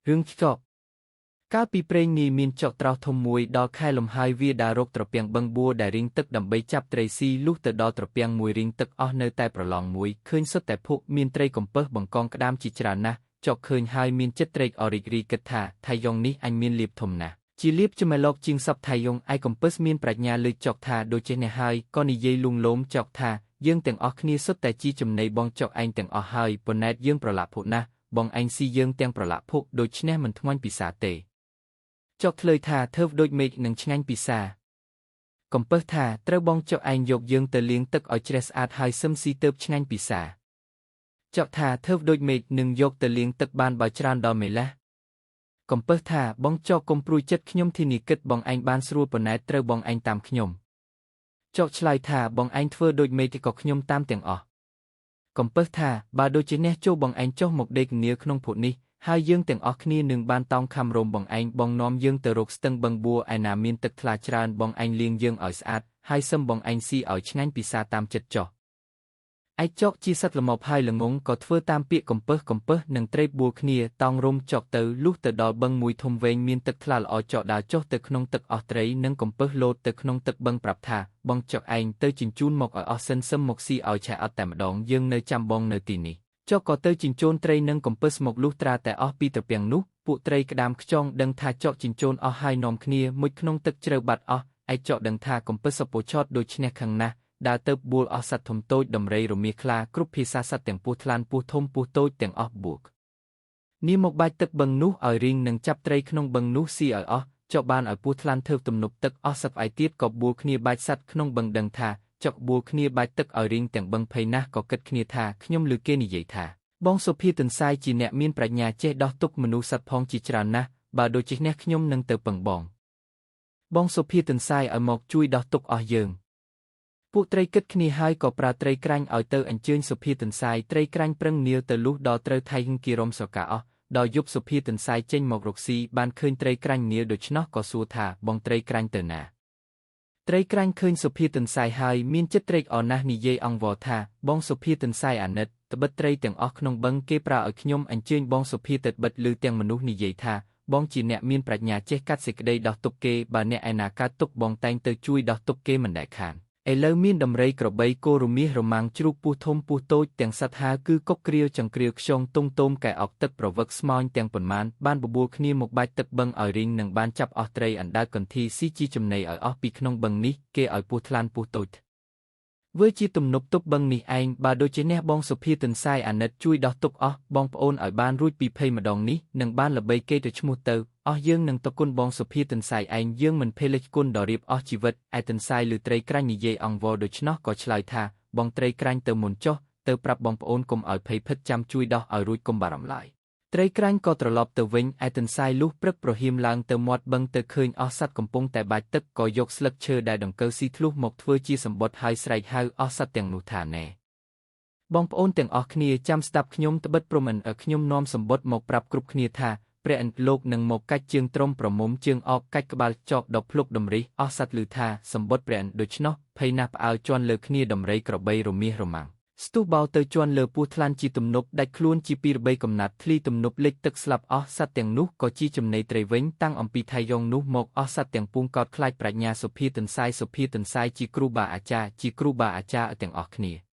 រឿងចកកាលពីព្រេងនាយមានចកត្រោសធំមួយដល់ខែលំហើយវាដើររកត្រពាំងបឹងបួដែលរីងទឹកដើម្បីចាប់ត្រីស៊ីលុះទៅដល់ត្រពាំងមួយរីងទឹកអស់នៅតែប្រឡងមួយឃើញសុទ្ធតែភក់មានត្រីកំពឹសបង្កងក្តាមជាច្រើនណាស់ចកឃើញហើយមានចិត្តត្រេកអររីករាយគិតថាថៃយ៉ងនេះអញមានលៀបធំណាស់ជាលៀបជំលោកជាងសពថៃយ៉ងឯកំពឹសមានប្រាជ្ញាលើចកថាដូចចេះនេះហើយក៏និយាយលួងលោមចកថាយើងទាំងអស់គ្នាសុទ្ធតែជាចំណីបងចកឯងទាំងអស់ហើយប៉ុន្តែយើងប្រឡាក់ភក់ណាស់បងឯងស៊ីយើងទាំងប្រឡាក់ភក់ដូច្នេះមិនធ្ងន់ពិសាទេចកឆ្លើយថាធ្វើដូចមេឃនឹងឆ្ងាញ់ពិសាកំពឹសថាត្រូវបងចកឯងយកយើងទៅលាងទឹកឲ្យជ្រះស្អាតហើយសឹមស៊ីទៅឆ្ងាញ់ពិសាចកថាធ្វើដូចមេឃនឹងយកទៅលាងទឹកបានបើច្រើនដល់មេឡាកំពឹសថាបងចកកុំព្រួយចិត្តខ្ញុំធានាគិតបងឯងបានស្រួលប៉ុណ្ណែត្រូវបងឯងតាមខ្ញុំចកឆ្លើយថាបងឯងធ្វើដូចមេឃក៏ខ្ញុំតាមទាំងអស់កំពឹសថាបើដូចជានេះចូលបងឯងចុះមកដេកនាក្នុងភក់នេះហើយយើងទាំងអស់គ្នានឹងបានតោងខំរោមបងឯងបងនាំយើងទៅរកស្ទឹងបឹងបួឯណាមានទឹកថ្លាច្រើនបងឯងលាងយើងឲ្យស្អាតហើយសឹមបងឯងស៊ីឲ្យឆ្ងាញ់ពិសាតាមចិត្តចុះឯចកជាសត្វល្មមហើយល្ងងក៏ធ្វើតាមពាក្យកំពឹសកំពឹសនឹងត្រីបួលគ្នាតោងរោមចកទៅលុះទៅដល់បឹងមួយធំវែងមានទឹកថ្លាល្អចកដើរចុះទៅក្នុងទឹកអស់ត្រីនិងកំពឹសលោតទៅក្នុងទឹកបឹងប្រាប់ថាបងចកឯងទៅជញ្ជូនមកឲ្យអស់សិនសឹមមកស៊ីឲ្យឆែអត់តែម្ដងយើងនៅចាំបងនៅទីនេះចកក៏ទៅចិញ្ចូនត្រីនិងកំពឹសមកលុះត្រាតែអស់ពីត្រពាំងនោះពួកត្រីក្តាមខ្ចងដឹងថាចកចិញ្ចូនអស់ហើយនាំគ្នាមុជក្នុងទឹកជ្រៅបាត់អស់ឯចកដឹងថាកំពឹសពោឆតដូច្នេះខឹងណាស់ដើរទៅបួលអស់សត្វធំតូចដំរីរមាសខ្លាគ្រប់ភាសាសត្វទាំងពស់ថ្លានពស់ធំពស់តូចទាំងអស់បួកនេះមកបាច់ទឹកបឹងនោះឲ្យរីងនិងចាប់ត្រីក្នុងបឹងនោះស៊ីឲ្យអស់ចកបានឲ្យពស់ថ្លានធ្វើទំនប់ទឹកអស់សត្វឯទៀតក៏បួលគ្នាបាច់សត្វក្នុងបឹងដឹងថាចកបួលគ្នាបាច់ទឹកឲ្យរីងទាំងបឹងភ័យណាស់ក៏គិតគ្នាថាខ្ញុំឮគេនិយាយថាបងសុភាទន្សាយជាអ្នកមានប្រាជ្ញាចេះដោះទុក្ខមនុស្សសត្វផងជាច្រើនណាស់បើដូចជានេះខ្ញុំនឹងទៅពឹងបងបងសុភាទន្សាយឲ្យមកជួយដោះទុក្ខអស់យើងពួកត្រីគិតគ្នាហើយក៏ប្រើត្រីក្រាញ់ឲ្យទៅអញ្ជើញសុភាទន្សាយត្រីក្រាញ់ប្រឹងនាលទៅលុះដល់ត្រូវថៃហឹងគីរំសកាអស់ដល់យប់សុភាទន្សាយចេញមករកស៊ីបានឃើញត្រីក្រាញ់នាលដូច្នោះក៏សួរថាបងត្រីក្រាញ់ទៅណាត្រីក្រាញ់ឃើញសុភាទន្សាយហើយមានចិត្តត្រេកអរណាស់និយាយអង្វរថាបងសុភាទន្សាយអាណិតត្បិតត្រីទាំងអស់ក្នុងបឹងគេប្រើឲ្យខ្ញុំអញ្ជើញបងសុភាទៅបិទឮទាំងមនុស្សនិយាយថាបងជាអ្នកមានប្រាជ្ញាចេះកាត់សេចក្តីដោះទុក្ខគេបើអ្នកឯណាកើតទុក្ខបងតែងទៅជួយដោះទុក្ខគេមិនដែលខានឥឡូវមានដំរីក្របីគោរមាសរមាំងជ្រូកពស់ធំពស់តូចទាំងសត្វហើគឺកុកគ្រាវចង្គ្រាវខ្យងទុងទោមកែអុកទឹកប្រវឹកស្មោញទាំងប៉ុន្មានបានបបួលគ្នាមកបាច់ទឹកបឹងឲ្យរីងនិងបានចាប់អស់ត្រីអណ្ដើកកន្ធីស៊ីជាចំណីឲ្យអស់ពីក្នុងបឹងនេះគេឲ្យពស់ថ្លានពស់តូចធ្វើជាទំនប់ទប់បឹងនេះឯងបើដូចជាអ្នកបងសុភាទន្សាយអាណិតជួយដោះទុក្ខអស់បងប្អូនឲ្យបានរួចពីភ័យម្ដងនេះនិងបានល្បីគេទៅឈ្មោះទៅអស់យើងនឹងតគុណបងសុភាទន្សាយឯងយើងមិនភេលិចគុណដល់រៀបអស់ជីវិតឯទន្សាយឬត្រីក្រាញ់និយាយអង្វរដូច្នោះក៏ឆ្លើយថាបងត្រីក្រាញ់ទៅមុនចុះទៅប្រាប់បងប្អូនកុំឲ្យភ័យភិតចាំជួយដោះឲ្យរួចកុំបារម្ភឡើយត្រីក្រាញ់ក៏ត្រឡប់ទៅវិញឯទន្សាយលុះព្រឹកប្រហៀមឡើងទៅមាត់បឹងទៅឃើញអស់សត្វកំពុងតែបាច់ទឹកក៏យកស្លឹកឈើដែលដង្កូវស៊ីធ្លុះមកធ្វើជាសម្បត្តិហើយស្រែកហៅអស់សត្វទាំងនោះថាណែបងប្អូនទាំងអស់គ្នាចាំស្ដាប់ខ្ញុំត្បិតព្រមខ្ញុំនាំសម្បត្តិមកប្រាប់គ្រប់គ្នាថាព្រះឥន្ទលោកនឹងមកកាច់ជើងត្រំប្រមុំជើងអកកាច់ក្បាលចកដល់ភ្លុកដំរីអស់សត្វឮថាសម្បត្តិព្រះឥន្ទដូច្នោះភ័យណាស់ផ្អើលជាន់លើគ្នាដំរីក្របីរមាសរមាំងស្ទុះបោទៅជាន់លើពស់ថ្លាន់ជាទំនប់ដាច់ខ្លួនជាពីរបីកំណាត់ធ្លីទំនប់លិចទឹកស្លាប់អស់សត្វទាំងនោះក៏ជាចំណីត្រីវិញតាំងអំពីថៃយ៉ងនោះមកអស់សត្វទាំងពួងកោតខ្លាចប្រាជ្ញាសុភាទន្សាយសុភាទន្សាយជាគ្រូបាអាចារ្យជាគ្រូបាអាចារ្យទាំងអស់គ្នា។